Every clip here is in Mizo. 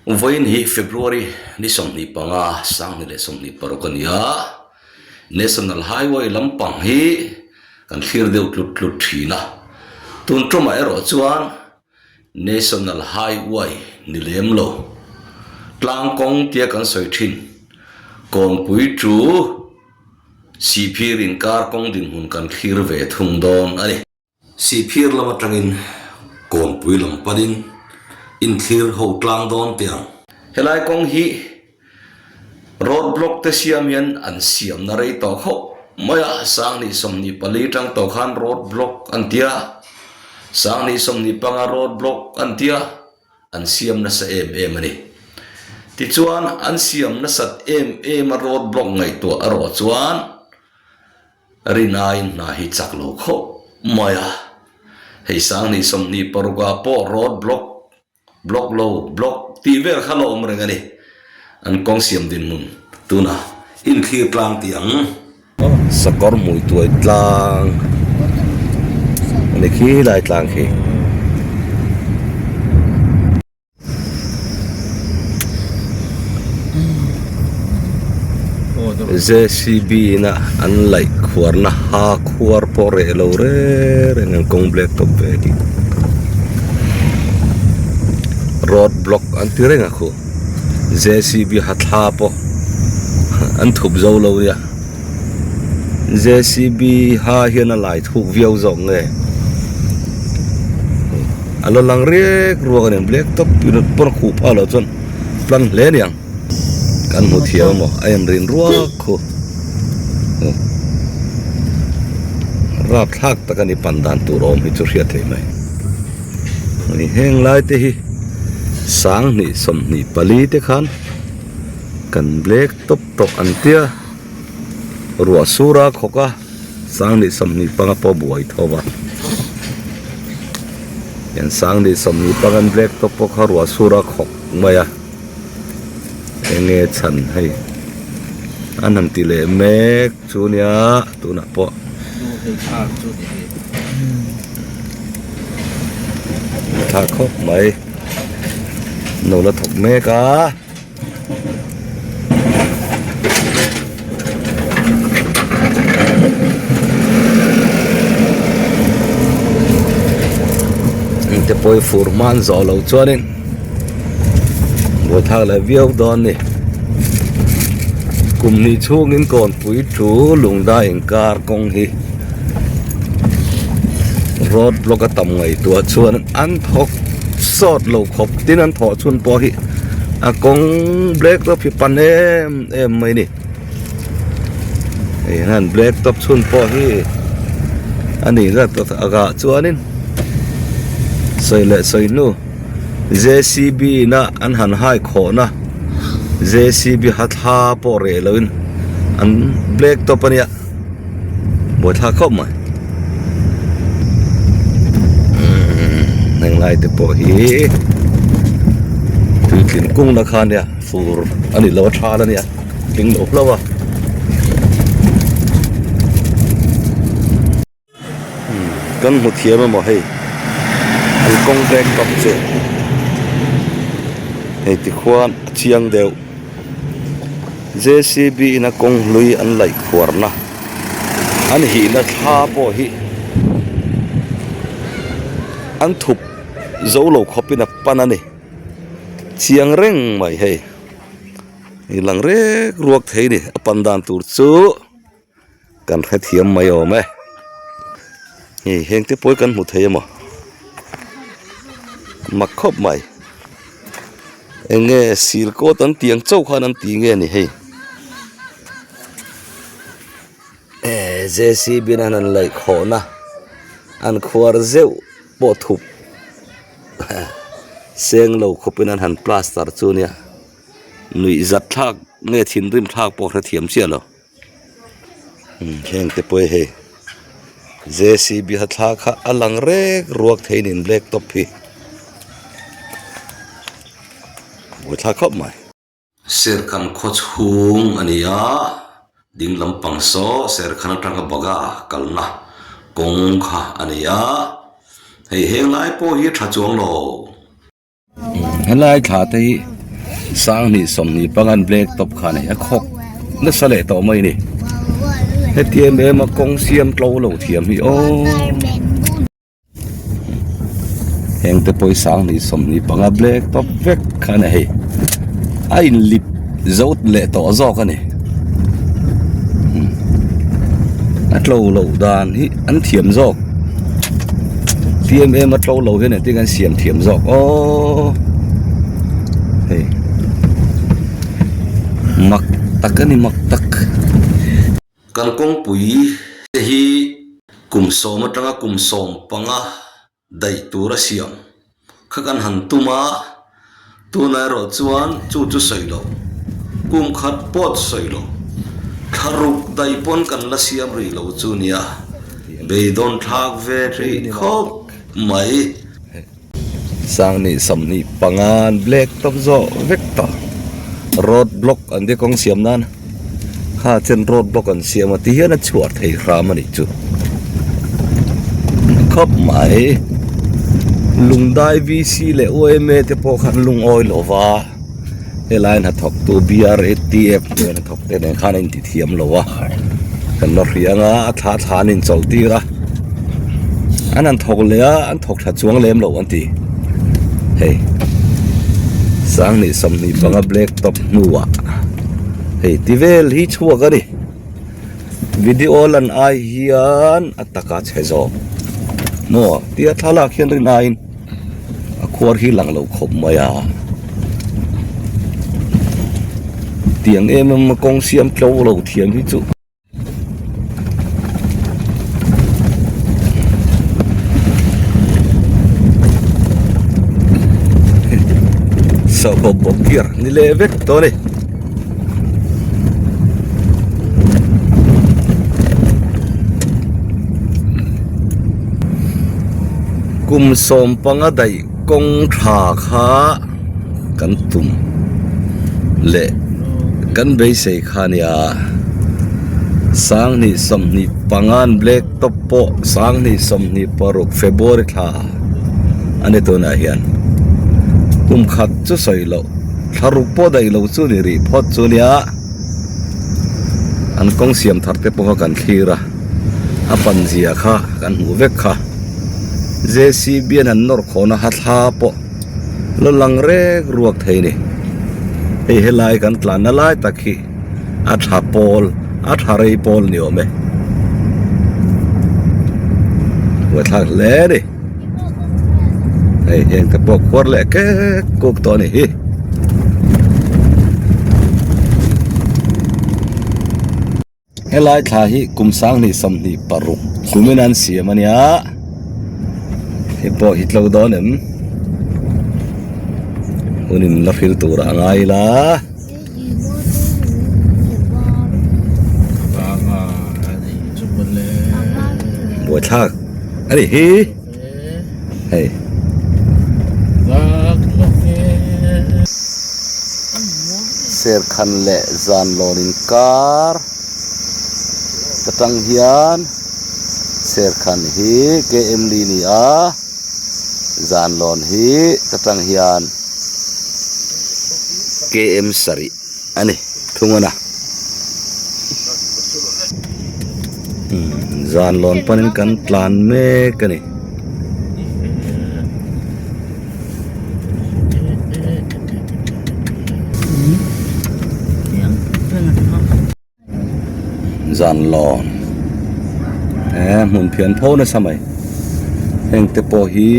Vawiin hi February ni 25, 2026 a ni a, National Highway lampang hi kan thlir deuh tlut tlut thin a, tun tumah erawh chuan National Highway ni lem lo, tlang kawng tia kan sawi thin, Kawnpui chu Sihphir inkar kawng dinhmun kan thlir ve thung dawn a ni. Sihphir lam atangin Kawnpui lam panin inthlir ho tlang dawn teh ang. Helai kawng hi Road block te siam hian an siamna rei tawh khawp mai a, 2024 tang tawh khan road block an ti a, 2025 road block an ti a, an siam nasa em em a ni. Tichuan an siam nasat em em a road block ngaihtuah erawh chuan rinaiin hna hi chak lo khawp mai a, hei 2026 ah pawh road block Block lo, block tih vel kha la awm reng a ni. An kawng siam dinhmun tunah inthlir tlang tih ang. Sakawr hmui tuai tlang a ni khi lai tlang khi. JCB in a an laih khuarna ha khuar pawh reh lo reng reng an kawng black tawp ve tih road block an ti reng a khu JCB ha thla pawh an thup zo lo nia JCB ha hian a lai thuk viau zawk nge a lo lang riak ruak a ni black tawp pawn a khuh phah loh chuan plan hle a niang. Kan hmu thiam emaw a inrin ruak khu rapthlak tak a ni pan dan tur awm hi chu hriat theih mai ni heng lai te hi 2024 te khan kan black tawp tawh an tia ruah sur a khawk a 2025 pawh buai tho va hian 2025 an black tawp pawh kha ruah sur a khawk mai a. Enge chhan hei an han ti leh mek chu nia tunah pawh tha khawp mai no la thawk mek a. Te pawh hi fur hman zawh loh chuanin buaithlak leh viau dawn a ni kum hnih chhungin kawnpui thu lungdai inkar kawng hi road block a tam ngaihtuah chuan an thawk sawt lo khawp tin an thawh chhun pawh hi a kawng black top hi pan em em mai a ni hei hian black top chhun pawh hi a nih zat ah chuanin sawi leh sawi hnu J C B na an han hai khawh na J C B ha thla pawh reh loin an black top a nia. Buaithlak khawp mai umm heng lai te pawh hi tuitlin kung na kha ania fur a ni lo a thal a nia tling lo hlauh a umm kan hmu thiam emaw hei an kawng bek tawp chu hei tikhuan a chiang deuh. J_C_B in a kawng hlui an laih khuarna an hihna thla pawh hi an thup zo lo khawpin a pan a ni chiang reng mai hei i lang rek ruak thei a ni a pan dan tur chu. Kan hrethiam mai awm e. Hei heng te pawh hi kan hmu thei emaw mak khawp mai. Eng nge sil kawt an tih ang chauh khan an ti nge ni hei. Eh J_C_B in an han laih khawhna an khuar zeuh pawh thup seng lo khawpin an han plaster chu nia nuih zat thlak nge thinrim thlak pawh hrethiam chiah lo. Heng te pawh hei J_C_B ha thla kha a lang rek ruak thei nen black top hi buaithlak khawp mai. Serkhan khaw chhung a ni a, ding lampang saw serkhan atanga baga kalna kawng kha a ni a, hei heng lai pawh hi a tha chuang lo. Helai thla te hi. Sanghnih 25 an black top kha a nei a khawk nasa leh tawh mai a ni. Heti em em a kawng siam tlo lo thiam hi aw. Heng te pawh hi 20 25 black top vek kha a ni hei. A inlip zo leh tawh zawk a ni. A tlo loh dan hi an thiam zawk. Ti em em a tlo lo hian engtin an siam thiam zawk aw hei mak tak a ni mak tak. Kan kawngpui te hi kum sawm atanga kum 15 daih tur a siam kha kan han tum a, tunah erawh chuan chu chu sawi lo, kum khat pawh chu sawi lo, thla ruk daih pawn kan la siam rih lo chu nia, beidawn thlak ve rih khawp mai. Sanghnih 25 an black top zawh vek tawh, road block an ti kawng siam nan. Kha chen road block an siam a ti hian a chhuah thei hram a nih chu khawp mai Lungdai VC leh UMA te pawh khan lungawi lo va helai hnathawk tu BRATF hnuai hnathawk te nen khan a inti thiam lo a kan la hria anga a thla thla an inchawlh tir a an han thawk leh a an thawk tha chuang lem lo an ti hei 20 25 black top hnuah. Hei ti vel hi chhuak a ni video lan ai hian a taka chhe zawk maw tia thlalak hian rin aiin a khuar hi lang lo khawp mai a tiang em em a kawng siam tlo lo thiam hi chu. Sawhkhawk bawk kiar ni leh vek tawh a ni. Kum 15 daih kawng tha kha kan tum leh kan beisei kha nia 20 25 an black top pawh 20 26 February thla a ni tunah hian kum khat chu sawi loh thla ruk pawh daih lo chu ni rih phawt chu nia an kawng siam thar te pawh kha kan thlir a a pan zia kha kan hmuh vek kha J_C_B an han nawr khawhna ha thla pawh. Lo lang rek ruak thei ni. Hei helai kan tlanna lai tak hi a tha pawl a tha rei pawl ni awm e. Buaithlak hle a ni. Hei heng te pawh khuar leh kek kuk tawh a ni hi. Helai thla hi kum 2026 kumin an siam a nia hei pawh hi tlo dawn em hun in la hril tur a ngai ila. Buaithlak a ni hi. Hei. Serkhan leh Zanlawn inkar ta tang hian Serkhan hi KM Li ni a, Zanlawn hi ta tang hian KM sarih a ni thung a na. Zan lawn panin kan tlan mek a ni. Zan lawn he hmun phian pho nasa mai heng te pawh hi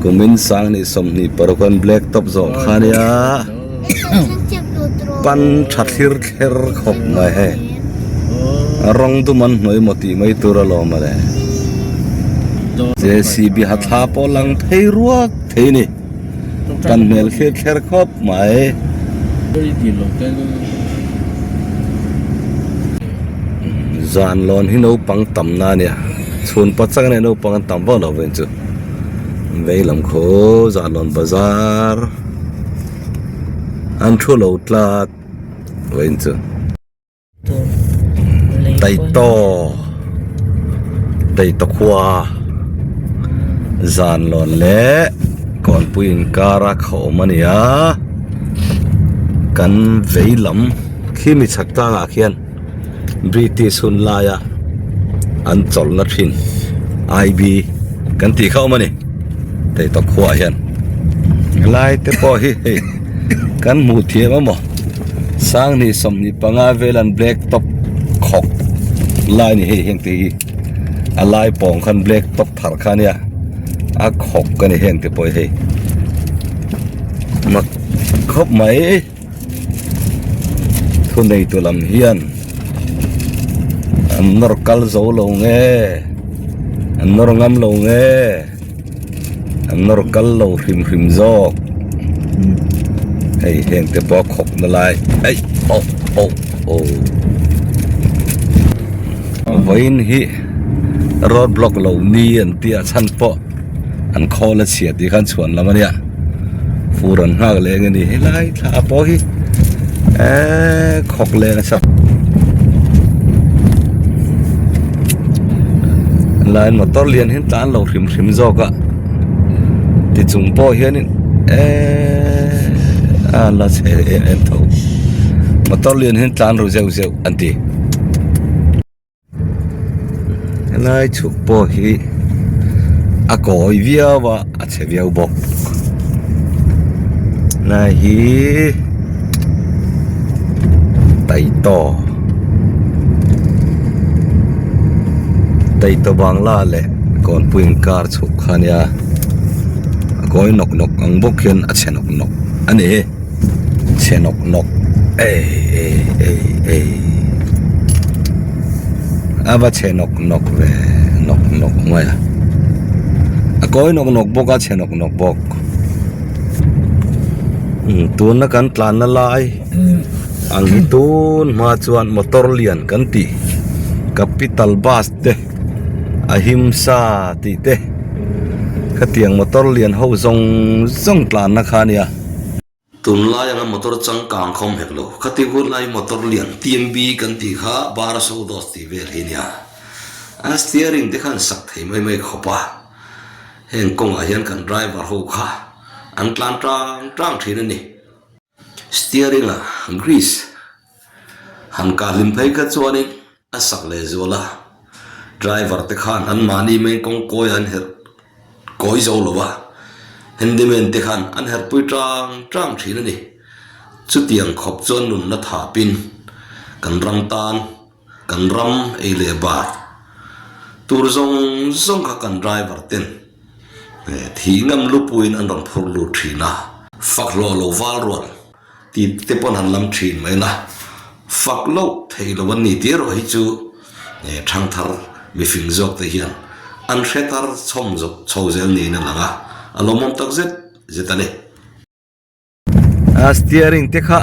kumin 2026 an black top zawh kha nia. Pan tha thlir thler khawp mai hei a rawng dum an hnawih maw tih mai tur alawm a le J_C_B ha thla pawh lang phei ruak thei a ni pan hmel thlir thler khawp mai. Zan lawn hi naupang tam na a nia chhun pachang a nia naupang an tam vak lo veng chu vei lam khaw zan lawn bazar. An thu lo tlat vawiin chu Taitaw Taitaw khua zan lawn leh kawnpui inkara kha awm a ni a. Kan vei lam khi mi chhak tlangah khian British hun laia an chawlhna thin IB kan tih kha awm a ni Teihtawk khuaah hian helai te pawh hi hei kan hmuh thiam a maw Sanghnih 25 vel an black top khawk lai a ni hei heng te hi a lai pawng khan black top thar kha a nia a khawk a ni heng te pawh hi hei mak khawp mai thu nei tu lam hian an nawr kal zo lo nge an nawr ngam lo nge an nawr kal lo hrim hrim zawk hei heng te pawh a khawk na lai eih oh oh oh vawiin hi road block lo ni an tih a chhan pawh. An khawl a chhia tih khan chhuan lam a nia fur an nghak leh eng a ni helai thla pawh hi eee khawk leh nasa helai motor lian hi an tlan lo hrim hrim zawk a ti chung pawh hianin eee a la chhe em em tho motor lian hi an tlan ru zeuh zeuh an ti. Helai chhuk pawh hi a kawi viau a a chhe viau bawk helai hi taitaw taitaw bangla leh kawnpui inkar chhuk kha ania a kawi nawk nawk ang bawk hian a chhe nawk nawk a ni. Chhe nawk nawk ei ei ei ei a va chhe nawk nawk ve nawk nawk mai a a kawi nawk nawk bawk a chhe nawk nawk bawk umm tuna kan tlanna lai ang hi tun hma chuan motor lian kan tih capital bus te ahimsa tih te khatiang motor lian ho zawng zawng tlanna kha a nia. Tunlai anga motor changkang khawm hek lo. Khati hun lai motor lian TMB kan tih kha bar a so dawt tih vel hi nia. A steering te khan sak thei mai mai khawp a. Heng kawngah hian kan driver ho kha an tlan tang tang thin a ni. Steering a grease han kah hlim phei kha chuanin A sak leh zual a, driver te khan an mahni meng kawng kawi an herh kawi zo lo a, handyman te khan an herh pui tang tang thin a ni. Chutiang khawp chuan nunna thapin kan ram tan kan ram ei leh bar tur zawng zawng kha kan driver ten thih ngam lupuiin an rawn phur lut thin a. Fak hlawh lo val rual. Tih te pawn han lam thin mai la, fak loh theih lo an ni tih erawh hi chu thangthar mifing zawk te hian an hre tar chhawm chho zel niin a lang a, a lawmawm tak zet zet a ni. A steering te kha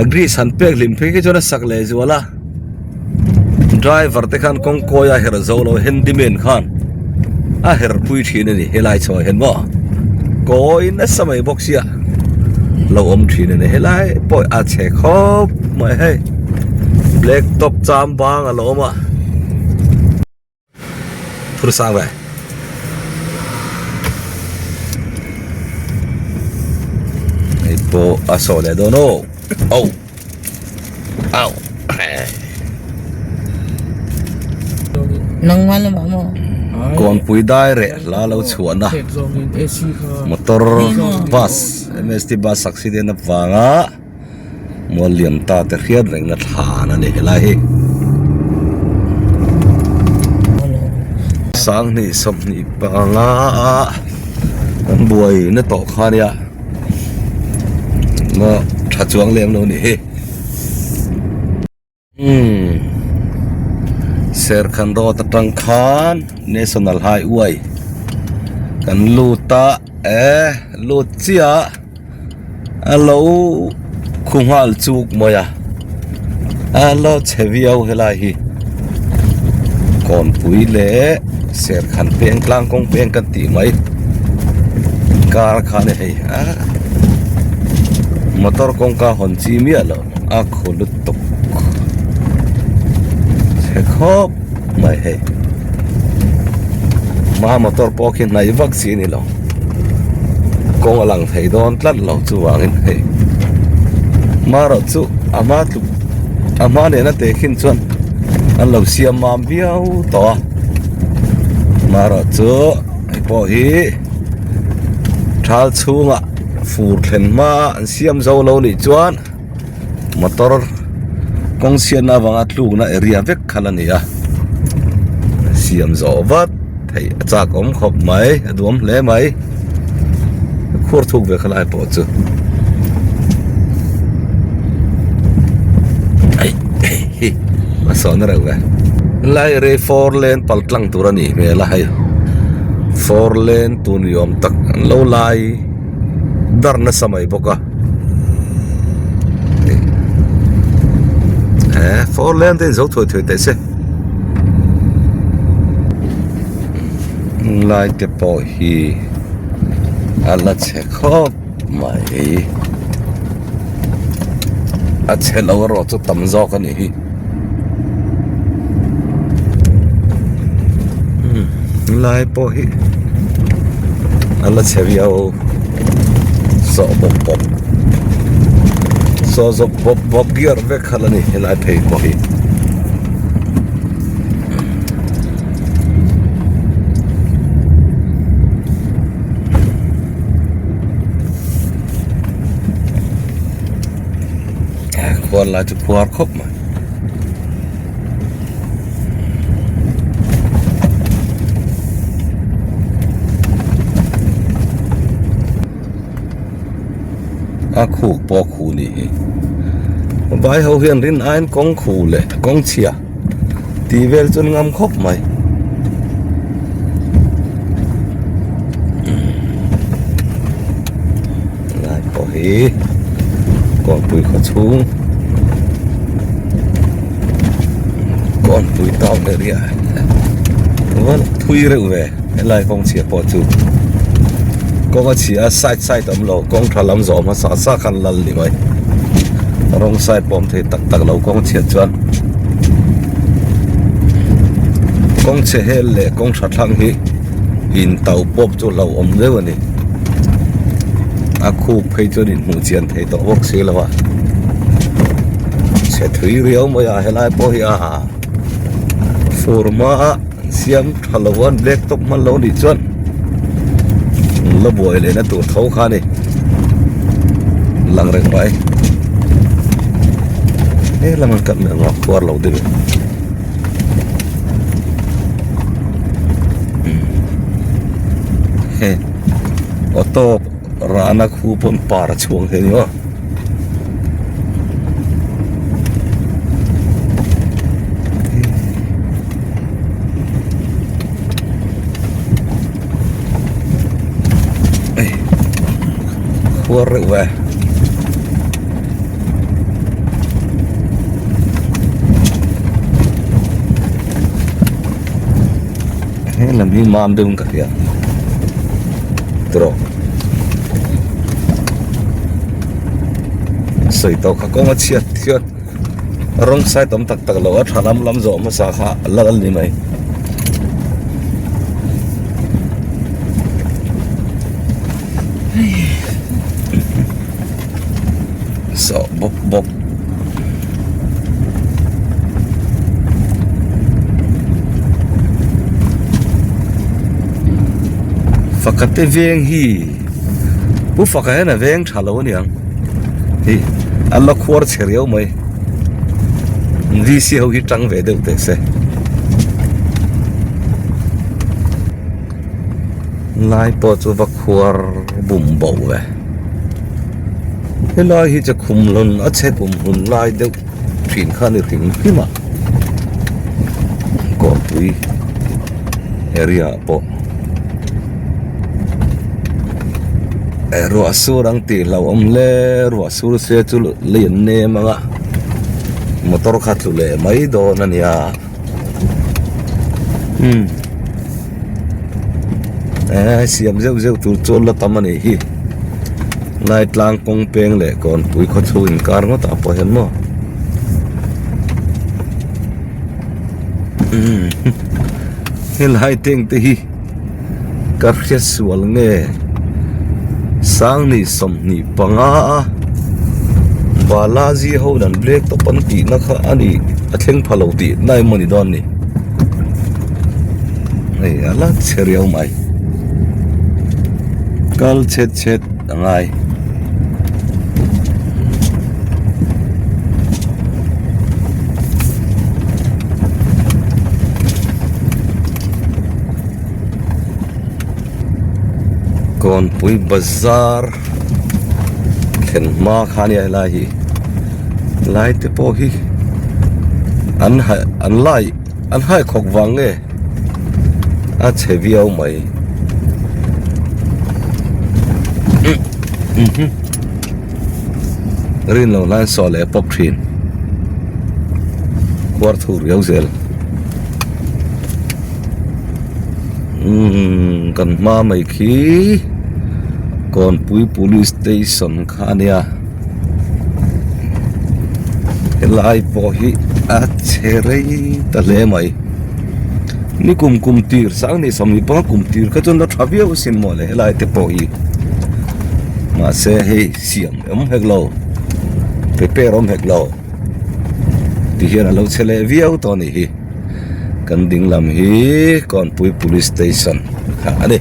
a grease han pek hlim phei khi chuan a sak leh zual a, driver te khan kawng kawi a herh zo lo handyman khan a herh pui thin a ni helai chho ah hian maw kawi nasa mai bawk sia lo awm thin a ni helai pawh a chhe khawp mai hei black top cham bang a lo awm a. Phur sang ve. Hei pawh a sawh leh dawn aw. Au. Au. Nangmah lamah maw? Kawnpui dai reh hla lo chhuahna motor bus MST bus accident avanga Mual liam ta te hriat rengna thlan a ni helai hi. 20 25 a kan buai na tawh kha nia maw tha chuang lem lo ni hi. Umm Serkhan road atang khan National Highway kan lut a eh lut chiah a lo khu nghal chuk mai a a lo chhe viau helai hi Kawnpui leh Serkhan peng tlang kawng peng kan tih mai kar kha a ni hei a motor kawngka hawn chi miah loh. A khu lutuk chhe khawp mai hei hma motor pawh khi hnaih vak chi a ni lo kawng a lang thei dawn tlat lo chuvangin hei. Marawh chu a hma tluk a hma nena tehkhin chuan an lo siam mam viau tawh a marawh chu hei pawh hi thal chhungah fur thlen hma an siam zo lo nih chuan motor kawng chhiatna avanga tlukna area vek kha la ni a siam zawh vat theih a chak awm khawp mai a duam hle mai khuar thuk ve khalai pawh chu ai hi a sawhna reuh ve lai rei four lane pal tlang tur a nih hmel a hei four lane tur ni awm tak an lo lai dar nasa mai bawk a he four lane te in zo thuai thuai teh se lai te pawh hi a la chhe khawp mai a chhe lo erawh chu tam zawk a nih hi lai pawh hi a la chhe viau sawh bawp bawp saw zawp bawp bawp gear vek kha la ni helai phei pawh hi. Khuar lai chu khuar khawp mai. A khuk pawh a khu nih hi vai ho hian rin aiin kawng khu leh kawng chhia tih vel chu an ngam khawp mai. Lai pawh hi kawnpui khaw chhung kawnpui town area va thui reuh ve helai kawng chhia pawh chu kawng a chhia a side side a awm lo kawng tha lam zawh hmasa sa khan lal ni mai rawng side pawh awm thei tak tak lo kawng chhiat chuan kawng chhe hel leh kawng tha thlang hi in to pawp chu hlauhawm deuh a ni a khuk phei chuan in hmuh chian thei tawh bawk si lo a chhe thui riau mai a helai pawh hi a fur hma a siam tha lo a black top hman lo nih chuan la buai leh na tur tho kha a ni lang reng mai helam an cut leh ang khuar lo deuh e. He auto rahna khu pawn par a chhuak thei a ni maw. Khuar reuh ve. He lam hi mam deuh in ka hria tawh sawi tawh kha kawng a chhiat hian rawng side awm tak tak lo a tha lam lam zawh hmasa kha a la ni mai. Zawh bawp bawp. Faka te veng hi Pu Faka hian a veng tha lo aniang hi an la khuar chhe riau mai VC ho hi tang ve deuh teh se. Lai pawh chu va khuar bum bo ve. Helai hi chu khum hlun a chhe kum hun lai deuh thin kha a ni hrim hrim a kawrpui area ah pawh eh ruah sur ang tih hlauhawm hle ruah sur se chu lei an nem ang a motor kha tlu leh mai dawn a nia. Umm eh siam zeuh zeuh tur chu la tam a nih hi lai tlang kawng peng leh kawnpui khaw chhung inkar ngawt ah pawh hian maw umm helai teng te hi ka hriat sual nge 25 a. Balaji ho in an black top an tihna kha a ni a thleng pha lo tih na emaw ni dawn ni hei a la chhe riau mai kal chhet chhet a ngai. Kawnpui bazar thlen hma kha ania helai hi lai te pawh hi an hai an lai an hai khawk vang nge a chhe viau mai rin lo hlain saw leh pawp thin khuar thuk riau zel. Umm kan hma mai khi Kawnpui Police Station kha a nia helai pawh hi a chhe rei ta hle mai ni kum kum tir sang ni sawmhnih panga kum tir kha chuan la tha viau asin maw le helai te pawh hi mahse hei siam awm hek lo prepare awm hek lo tihian a lo chhe leh viau tawh a nih hi. Kan ding lam hi Kawnpui Police Station kha a ni.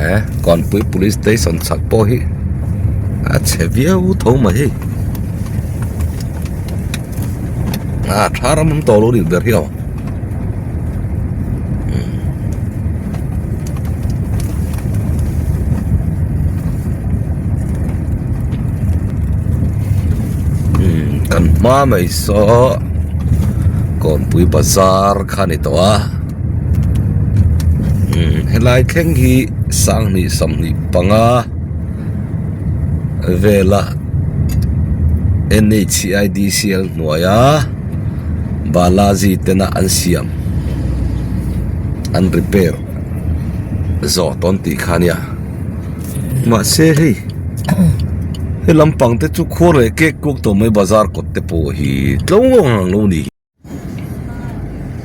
Eh, Kawnpui Police Station chhak pawh hi a chhe viau tho mai hei. A tha ram awm tawh lo nih ber hi aw. Kan hma mai saw Kawnpui bazar kha a ni tawh a helai thleng hi sanghnih 25 vela N_H_I_D_C_L hnuaia. Balaji tena an siam an repair zawh tawn tih kha ania mahse hei he lampang te chu khuar leh cake kuak tawh mai bazar kawt te pawh hi tlo ngawng ang lo ni.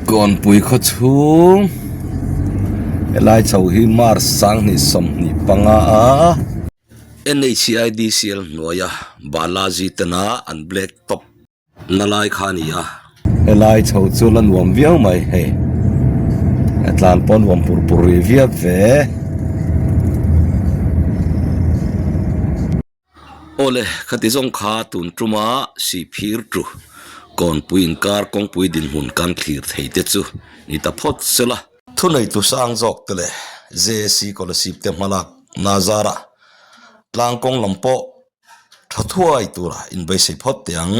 Kawnpui khaw chhung helai chho hi March 2025 a N_H_I_D_C_L hnuaia Balaji tena an black top. Na lai kha a ni a. Helai chho chu la nuam viau mai hei. A tlan pawh nuam pur pur rih viau ve. Awle, khati zawng kha tun tuma Sihphir tu Kawnpui inkar kawngpui dinhmun kan thlir thei te chu ni ta phawt sela. Thuneitu sang zawk te leh JAC Scholarship te hmalak na zara tlang kawng lam pawh Tha thuai tura inbeisei phawt teh ang.